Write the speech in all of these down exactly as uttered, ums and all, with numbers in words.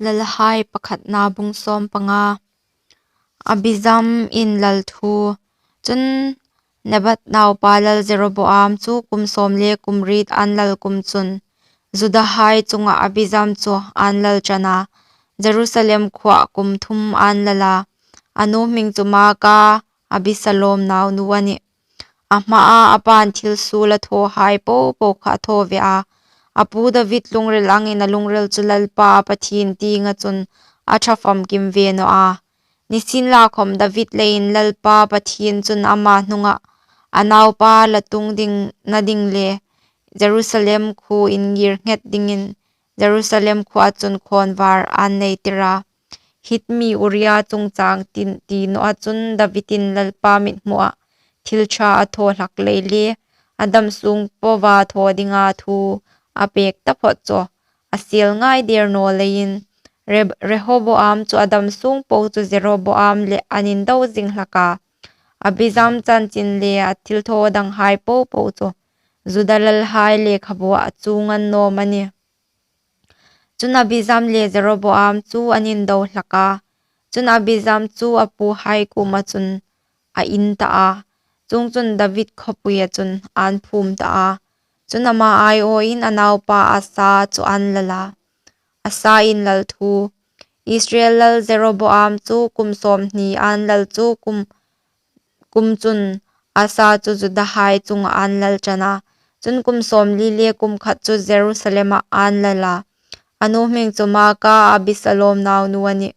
Lalhai pakhatna bung sawm panga. Abijam inlal thu. Chun Nebat naupa lal Jeroboam chu kum sawm le kum riet an lal kum chun Judahai chunga Abijam chu an lal ṭan a, Jerusalem khuoa kum thum an lal a. A nu hming chu Maaka, Abisalom naunu a nih. A hmaa a pain thil suol a thawhai po po kha a thaw ve a. A pu David lungril angin a lungril chu Lalpa a Pathien tienga chun a ṭha famkim ve naw a. Nisienlakhawm David leiin Lalpa Pathien chun ama hnunga a naupa la tung ding na ding le Jerusalem khuo inngir nghet dingin Jerusalem khuoa chun khawnvar an nei tir a. Hit mi Uria chungchang tin ti nawa chun Davidin Lalpa mithmuah thil ṭha a thaw hlak lei le a dam sung poa thaw dinga thu a pek taphot chu a sel ngai der naw leiin Re- Rehoboam chu a dam sung po chu Jeroboam le an indo zing hlak a. Abijam chanchin le a thil thaw danghai po po chu Juda lalhai lekhabuah a chuong a ni naw am a nih. Chun Abijam le Jeroboam chu an indo hlak a. Chun Abijam chu a puhai kuoma chun a in ta a. Chuongchun David khawpuia chun an phum ta a. Chun ama aiawin a naupa Asa chu an lal a. Asa inlal thu. Israel lal Jeroboam chu kum sawmhni an lal chu kum kum chun Asa chu Judahai chunga an lal ṭan a. Chun kum sawmli le kum khat chu Jerusalema an lal a. A nu hming chu Maaka, Abisalom naunu a nih.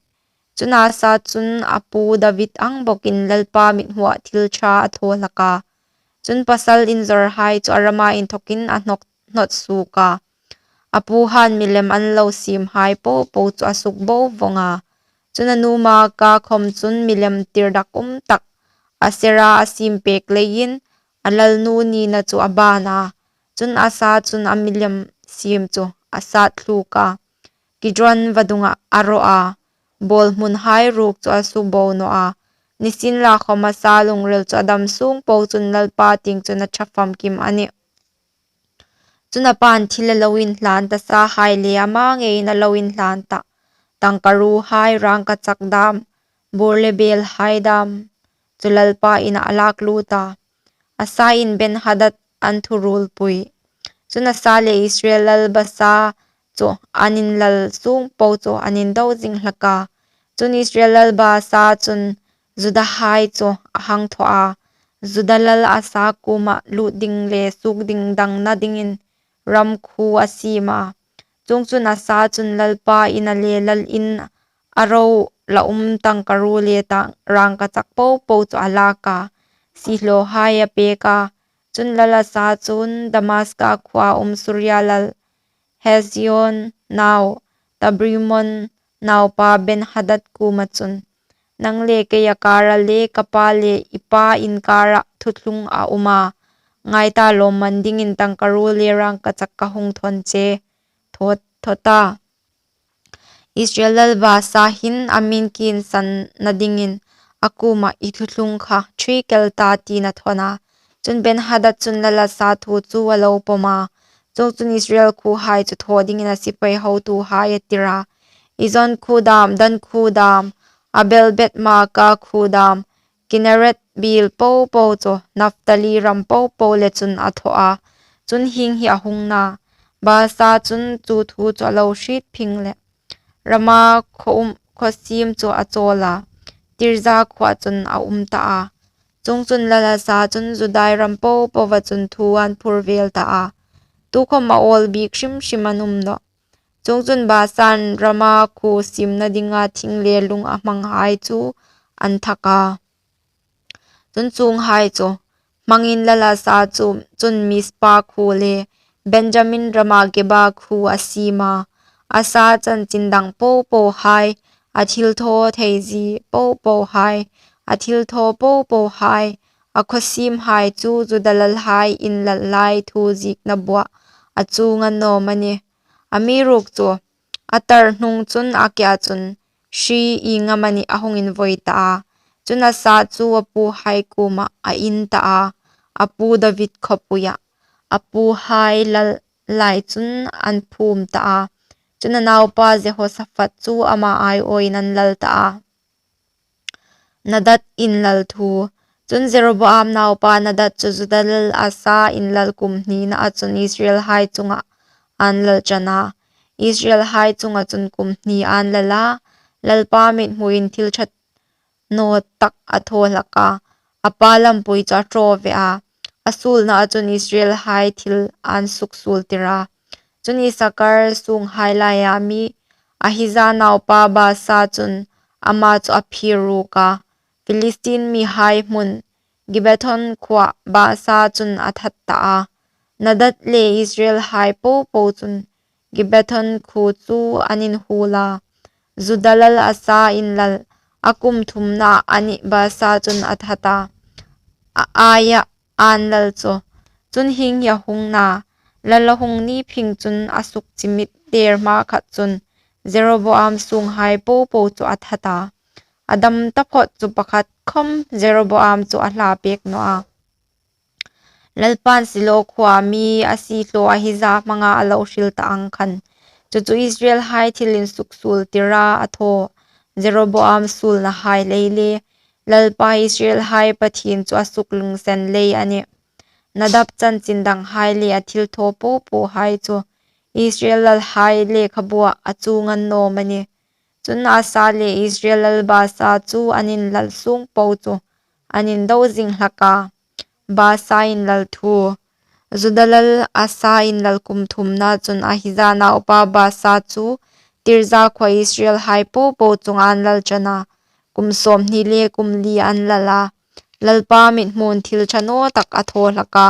Chun Asa chun a pu David ang bawkin Lalpa mithmuah thil ṭha a thaw hlak a. Chun pasal inzawrhai chu a rama inthawkin a hnawk- hnawt suok a. A puhan milem an lo siemhai po po chu a suk bo vawng a. Chun a nu Maaka khawm chun milem tirdakum tak Asera a siem pek leiin a lalnu nina chu a ban a. Chun Asa chun a milem siem chu a sat thluk a. Kidron vadungah a ro a. Bawlhmunhai ruok chu a su bo naw a. Nisienlakhawm Asa lungril chu a dam sung po chun Lalpa tieng chun a ṭha famkim a nih. Chun a pain thil a lo inhlan ta sahai le ama ngeiin a lo inhlan ta tangkaruohai, rangkachak dam, bur le belhai dam chu Lalpa inah a lak lut a. Asain Benhadad an thurulpui. Chun Asa le Israel lal Baasa chu an inlal sung po chu an indo zing hlak a. Chun Israel lal Baasa chun Judahai chu a hang thaw a. Juda lal Asa kuoma lut ding le suok ding dangna dingin ram khuo a siem a. Chuongchun Asa chun Lalpa ina le lal ina ro la um tangkaruo le tang- rangkachak po po chu a lak a. Siehlawhai a pek a. Chun lal Asa chun Damaska khuoa um Suria lal Hezion nau Tabrimon naupa Benhadad kuoma chun, "Nang le kei a kara le ka pa le i pa inkara thuthlung a um a. Ngai ta, lawmman dingin tangkaruo le rangkachak ka hung thawn che. Thaw- thaw ta. Israel lal Baasa hin a min kinsanna dingin a kuoma i thuthlung kha ṭhiek el ta," tiin a thawn a. Chun Benhadad chun lal Asa thu chu a lo pawm a. Chuongchun Israel khuohai chu thaw dingin a sipai hotuhai a tir a. Ijon khuo dam, Dan khuo dam, Abel Beth Maaka khuo dam, Kineret biel po po chu Naphtali ram po po le chun a thaw a. Chun hieng hi a hung na. Baasa chun chu thu chu a lo hriet phing leh Rama khaw um- khaw siem chu a chawl a, Tirza khuoa chun a um ta a. Chuongchun lal Asa chun Judai ram po poa chun thu an phur vel ta a. Tukhawm a awl bik hrim hrim an um nawh. Chuongchun Baasan Rama khuo siemna dinga thing le lung a hmanghai chu an thak a. Chun chuonghai chu hmangin lal Asa chu chun Mizpa khuo le Benjamin rama Geba khuo a siem a. Asa chanchin dang po pohai, a thilthaw theizie po pohai, a thilthaw po pohai, a khaw siemhai chu Juda lalhai inlal lai thu ziekna buah a chuong a ni naw am a nih. Amiruokchu a tar hnung chun a kea chun hri ieng am a nih a hung invoi ta a. Chun Asa chu a puhai kuomah a in ta a, a pu David khawpuiah a puhai lal lai chun an phum ta a. Chun, a naupa Jehosaphat chu ama aiawin an lal ta a. Nadab inlal thu. Chun, Jeroboam naupa Nadab chu Juda lal Asa inlal kum hnina a chun Israelhai chungah ân lal ṭan a. Israelhai chunga chun kum hni ân lal a, Lalpa mithmuin thil ṭha naw tak a thaw hlak a, a pa lampui chu a ṭaw ve a, a suolnaa chun Israelhai thil ân suksuoltir a. Chun, Isakar sûnghai laia mi Ahija naupa Baasa chun ama chu a phîr rûk a, Philistin mihai hmun Gibbethon khuoa Baasa chun a that ta a. Nadab le Israelhai po po chun Gibbethon khuo chu an inhuol a. Juda lal Asa inlal a kum thumna a nih Baasa chun a that a, a aiah ân lal chu. Chun, hieng hi a hung na, lal a hung ni phing chun a sukchimit dêr hmakhat chun Jeroboam sûnghai po po chu a that a. A dam taphawt chu pakhat khawm Jeroboam chu a hla pêk naw a. Lalpain Silo khuoa mi a siehlaw Ahija hmanga a lo hril ta ang khan, chu chu Israelhai thil insuksuoltira a thaw Jeroboam suolnahai lei le Lalpa Israelhai Pathien chu a suklungsen lei a nih. Nadab chanchin danghai le a thilthaw po pohai chu Israel lalhai lekhabuah a chuong a ni naw am a nih? Chun, Asa le Israel lal Baasa chu an inlal sûng po chu an indo zing hlak a. Baasa inlal thu. Juda lal Asa inlal kum thumna chun Ahija naupa Baasa chu Tirza khuoa Israelhai po po chunga ân lal ṭan a, kum sâwmhni le kum li ân lal a. Lalpa mithmuin thil ṭha naw tak a thaw hlak a,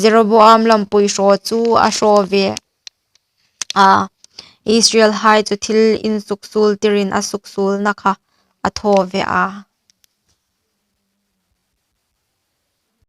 Jeroboam lampui hraw chu a hraw ve a, Israelhai chu thil insuksuoltirin a suksuolna kha a thaw ve a.